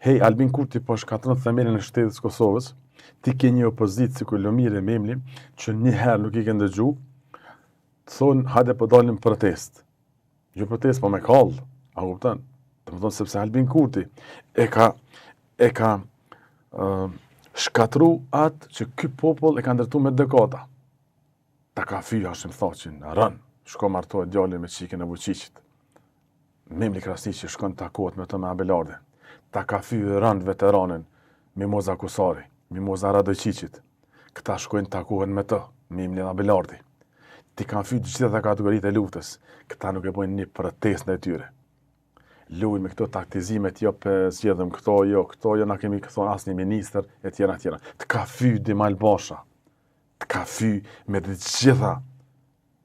Hej, Albin Kurti po shkatërron themelin e shtetit të Kosovës, ti ke një opozitë sikur Lumiri e Memli, që një herë nuk i ke ndëgju, të thonë, hajde po dalim protestë. Jo protestë, po me kallë, a kupton? Domethonë, sepse Albin Kurti e ka, e ka uh, shkatru atë që ky popull e ka ndërtu me dekada. Ta ka fy Hashim Thaçin, rën, shko martoje djalin me çikën e Vučićit. Memli Krasniqi shkon takohet me të me Abelardin. Ta ka fy rënd veteranin Mimoza Kusari, Mimoza Radojčićit. Këta shkojnë takohen me të, Memli dhe Abelardi. T'i kanë fy të gjitha kategoritë e luftës. Këta nuk e bojnë një protestë ndaj tyre. Lujnë me këto taktizimet, jo pe zgjedhëm këto, jo këto, jo na kemi thonë asnjë ministër, e tjera, e tjera. Të ka fy Dimal Basha, të ka fy me të gjitha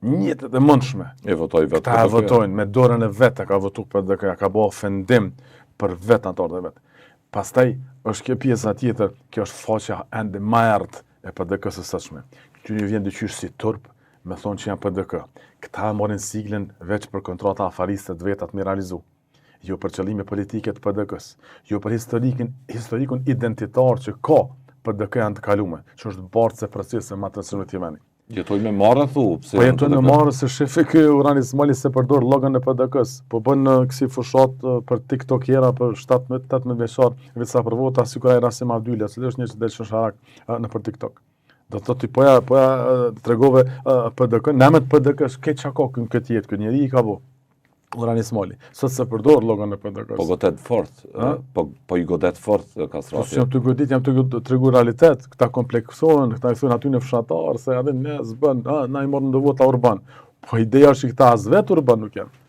mjetet e mundshme. E votoi vetë. Këta e votojnë me dorën e vet, e ka votu PDK-ja, ka bo ofendim për vetë anëtarët e vet. Pastaj është kjo pjesa tjetër, kjo është faqja ende më e errët e PDK-së së sotshme. Këty një vjen diqysh si turp me thonë që janë PDK. Këta e marrin siglën veç për kontrata afariste të vetat me realizu. Jo për qëllime politike të PDK-së, jo për historikun, historikun identitar që ka PDK-ja në të kalume, që është bartëse e proceseve më të rëndësishme të vendit. Jetojnë me marre, thu, pse Po jetojnë me marre se shefi ky Uran Ismajli s'e përdor logon e PDK-s. Po bën në kësi fushat për TikTokera për 17-18 vjeçar, veç sa për vota sikur ai Rasim Avdyli, cili është një që del shasharak nëpër TikTok. Do të thotë ti po ja po ja tregove PDK, në emër të PDK-s, këtë çka ka në këtë jetë, këtë njeri i ka bo. Uran Ismajli. Sot s'e përdor logon e PDK-s. Po godet fort, po po i godet fort Kastrati. Po jam të godit, jam të tregu realitet. Këta kompleksohen, këta i thonë aty në fshatar se edhe ne s'bën, a na i morën do vota urban. Po ideja është që këta as vet urban nuk janë.